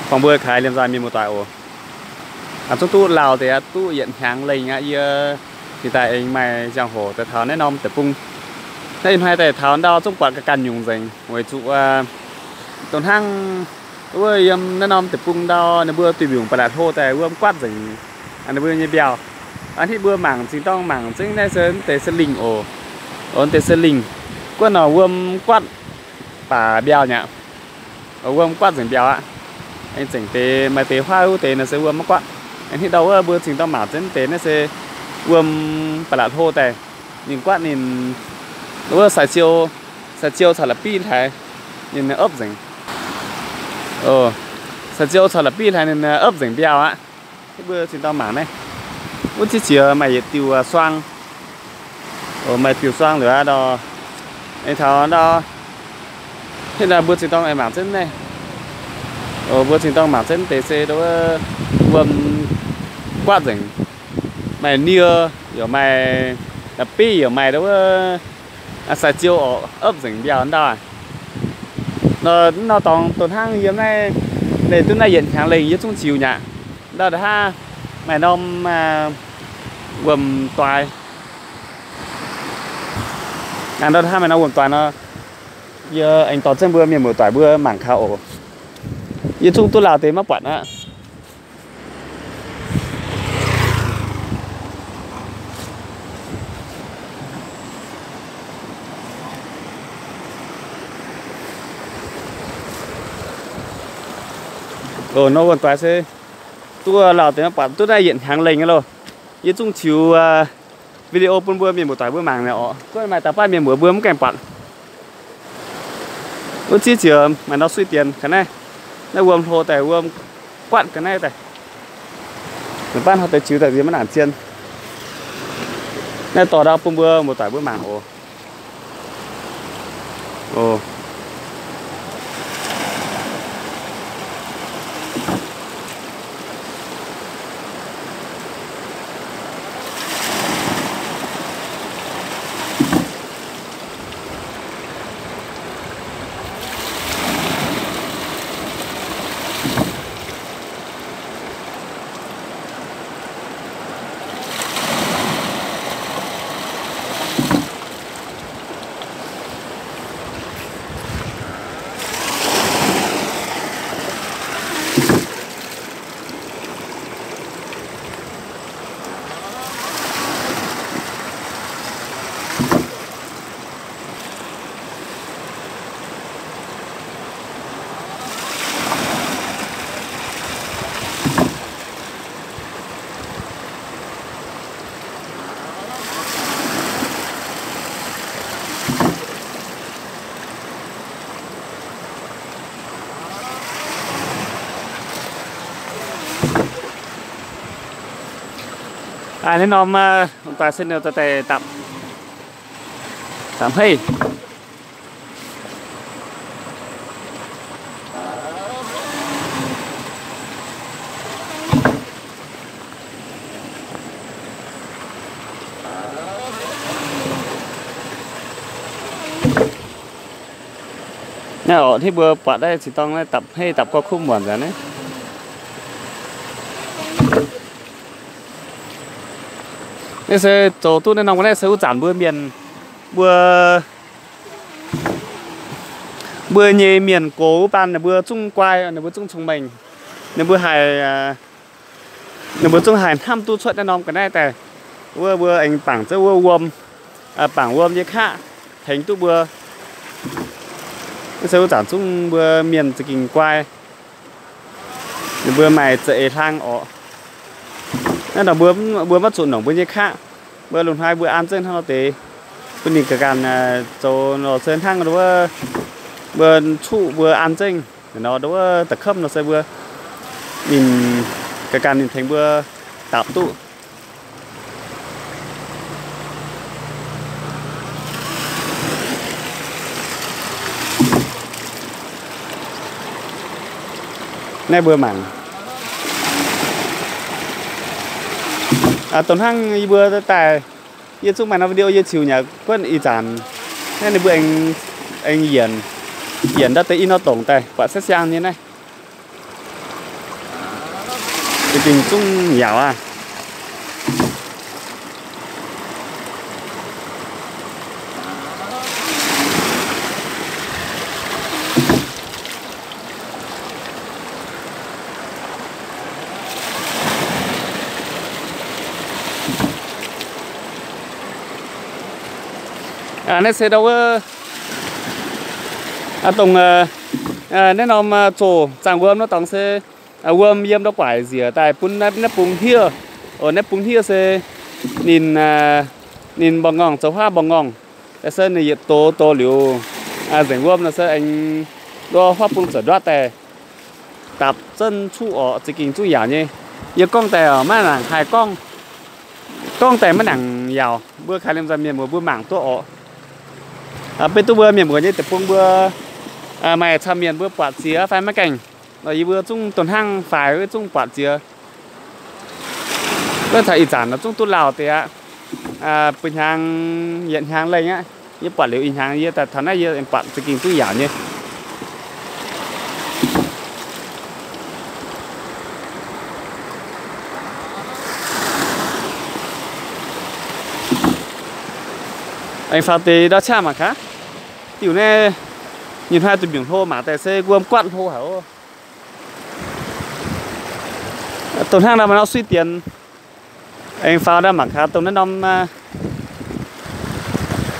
Buangh mbuo kaaix liemh nzaaic mienh muoz-doic oc. Zungv duqv lauh deix aqv, duqv yietc hnyangx lengh aqv, yie cingx daaih aengx maaih ziangh hoc daaih taux naaiv norm deic-bung. Naaiv ih hnoi daaih taux ndau zungv buatc ga'ganh nyungc nzengc, weic zuqc dongh hnangv wuov yiem naaiv norm deic-bung ndau ninh mbuo duih mbiungc ba'laqc hlo daaih wuom guatv nzengc ninh mbuo nyei mbiauh. Hnangv hitv mbuo mangc zingh dorng mangc zengv naaiv se deix se lingh oc. Oc, deix se lingh. Guonv nor wuom guatv baac mbiauh nyei aqv. Wuom guatv nzengc mbiauh aqv. Aengx zengc deix maaih deix huaav wuov deix nor se wuom maiv guatv. Aengx hitv ndau wuov mbuo zingh dorng mangc zengv deix naaiv se wuom ba'laqc hlo daaih. Ninh guatv ninh wuov sai-ziou, sai-ziou caux la'biqv hlaax ninh opv nzengc. Sai-ziou caux la'biqv hlaax ninh opv nzengc mbiauh aqv. Hitv mbuo zingh dorng mangc naaiv, wuov ziex jiex maaih yietc diuh suang. Maaih diuh suang liuz aqv ndau. Aengx taux ndau, hitv ndau mbuo zingh dorng aengx mangc zengv naaiv. Mbuo zingh dorng mangc zengv deix se ndau wuov wuom guatv nzengc. Maaih nie, yaac maaih la'biqv, yaac maaih ndau wuov sai-ziou oc, opv nzengc mbiauh ndau aqv. Nor, nor dorngx dongh hnangv yiem naaiv, naaiv duqv naaiv yietc hnyangx lengh yie zungv ziux nyei aqv. Ndau nda'haav maaih norm wuom-doix. Ndau nda'haav maaih norm wuom-doix nor, yie aengx dorh zengv mbuo mienh muoz-doic mbuo mangc kaux oc. Yie zungv duqv lauh deix maiv buatc aqv. Oc, nor wuom-doix se duqv lauh deix maiv buatc, duqv naaiv yietc hnyangx lengh aqv loh. Yie zungv ziux video bun mbuo mienh muoz-doic mbuo mangc naaiv oc. Gunv maaih dauh baav mienh muoz mbuo mv gaengh buatc. Wuov ziex jiex maaih nor suiv dienx ga'naaiv. Naaiv wuom hlo daaih, wuom guatv ga'naaiv daaih. Ninh baav hnoi deix ziux daaih nziex maiv nangc zien. Naaiv dorh ndau bun mbuo muoz-doic mbuo mangc oc. Oc. Aa, naaiv norm wuom-doix se ninh daaih dapc, dapc hmeiv. Naaiv oc, hitv mbuo buatc naaiv zinh dorng naaiv dapc hmeiv dapc gorqv kuv muonc aqv naaiv. Naaiv se zoux duqv naaiv norm ga'naaiv se wuov zanc mbuo mienh, mbuo, mbuo nyei mienh gox wuov baan ninh mbuo zungv guai, ninh mbuo zungv cong-mengh. Ninh mbuo haih, ninh mbuo zungv haih hnamv duqv cuotv naaiv norm ga'naaiv daaih. Wuov mbuo aengx bangc zengv wuov wuom, bangc wuom nyei kaqv tengx duqv mbuo. Naaiv se wuov zanc zungv mbuo mienh za'gengh guai. Ninh mbuo maaih za'eix hlang orqc. Naaiv nor mbuo, mbuo maiv zuqc nongc mbuo nyei kaqv. Mbuo lungh hnoi mbuo an zengv hnangv nor deix, bun ninh ga'ganh zoux nor se hnangv wuov, mbuo cuqv mbuo an zengv nor wuov da'kopv nor se mbuo, ninh ga'ganh ninh tengx mbuo dapc duqv. Naaiv mbuo mangc, dongh hnangv yie mbuo daaih, yie zungv maaih norm video yie ziux nyei guonv ih zanc. Naaiv ninh mbuo aengx yienc, yienc ndau deix i nor dongc daaih buatc sieqv siang nyei naaiv. Za'gengh zungv yaauc aqv. Naaiv se ndau wuov, dongh naaiv norm zoh zaangh wuom nor dorngx se wuom yiem ndau guaaic nzieqc daaih bun naaiv bung hniev. Naaiv bung hniev se ninh, ninh mba'ngorngh zoux huaav mba'ngorngh. Se ninh yietc doz doz liuz, nzengc wuom nor se aengx nduov huaav bung zoux nduov daaih dapc zunv cuqv orqc, za'gengh zungv yaauc nyei. Yie gorngv daaih maiv nangc haih gorngv, gorngv daaih maiv nangc yaauc, mbuo kaaix liemh nzoih mienh muoz mbuo mangc duqv orqc. Beiv duqv mbuo mienh muoz nyei deic-bung mbuo maaih camv mienh mbuo buatc ziex fai maiv gaengh, yie mbuo zungv doh hnangv faix zungv buatc ziex. Wuov taux ih zanc nor zungv duqv lauh deix aqv. Bun hnyangx yietc hnyangx lengh aqv, yie buatc liuz ih hnyangx yie daaih taux naaiv yie buatc za'gengh duqv yaauc nyei. Aengx faaux deix ndau qaqv mangc gaax. Diuh naaiv nyei hnoi duqv mbiungc hlo mangc daaih se wuom guatv hlo haic oc. Dongh hnangv naaiv maaih norm suiv dienx. Aengx faaux ndau mangc gaax dongh naaiv norm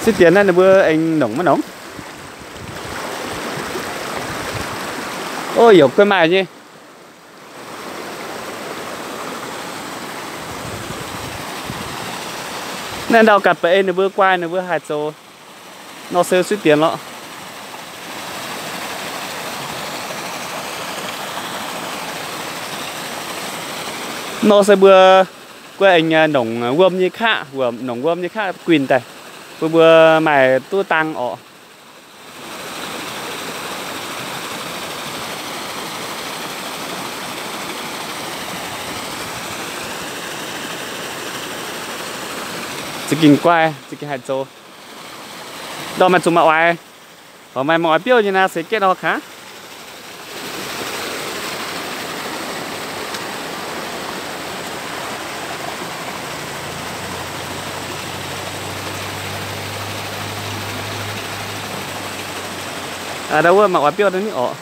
suiv dienx naaiv ninh mbuo aengx nongc maiv nongc. Ov, yaac guai maaih nyei. Naaiv ndau ganh baeqc ei ninh mbuo guai ninh mbuo haih zoux. Nor se suiv dienx lorqc. Nor se mbuo guai aengx nongc wuom nyei kaqv, nongc wuom nyei kaqv guinh daaih, bun mbuo maaih duqv dang orqc. Za'gengh guai, za'gengh haih zoux. Ndorm maaih zuqc mangc oix, oix maaih mangc oix biouv nyei naaiv se gaeqv nor kaax. Ndau wuov mangc oix biouv daaih ni orqc.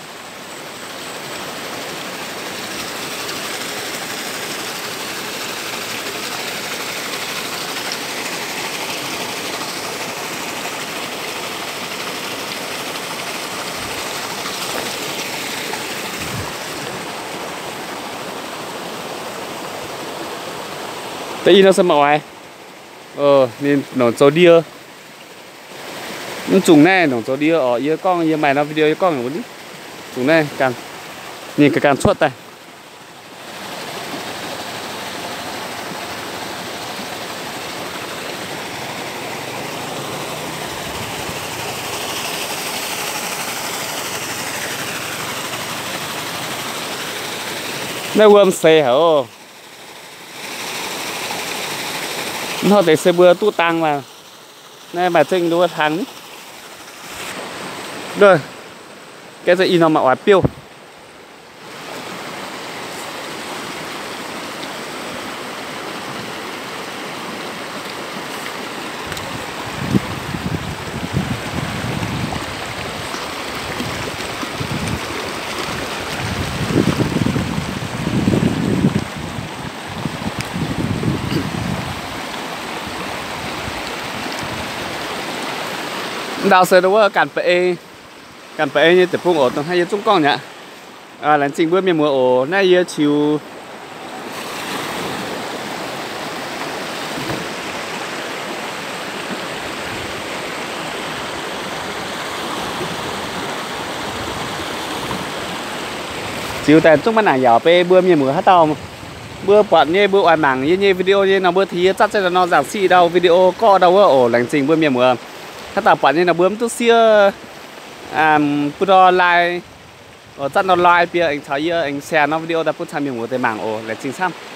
Da'yietv nor se mangc oix, ninh nongc zoux ndie. Mv zungh naaiv nongc zoux ndie orqc, yie gorngv yie maaih norm video yie gorngv, zungh naaiv ninh ganh cuotv daaih. Naaiv wuom seix haic oc. Hnoi deix se mbuo duqv dang maah. Naaiv maaih zengv nduov hlang ni. Gaeqv za'gengh ih norm mangc oix biouv. Ndau se wuov ganh baeqc ei, ganh baeqc ei nyei deic-bung oc, dongh hnangv yie zungv gorngv mi'aqv. Laengz zingh mbuo mienh muoz oc. Naaiv yie ziux ziux daaih zungv maiv nangc yaauc beiv mbuo mienh muoz haaix dauh mbuo buatc nyei, mbuo oix mangc yie nyei video nyei nor, mbuo tengx yie zatv zengv nor nzangc siqv ndau video gorqv ndau wuov oc. Laengz zingh mbuo mienh muoz haaix dauh buatc nyei nor mbuo mv duqv siev, bun ndor like, zatv ndor like bie aengx caux yie aengx share norm video daaih bun camv mienh muoz deix mangc oc. Laengz zingh camv.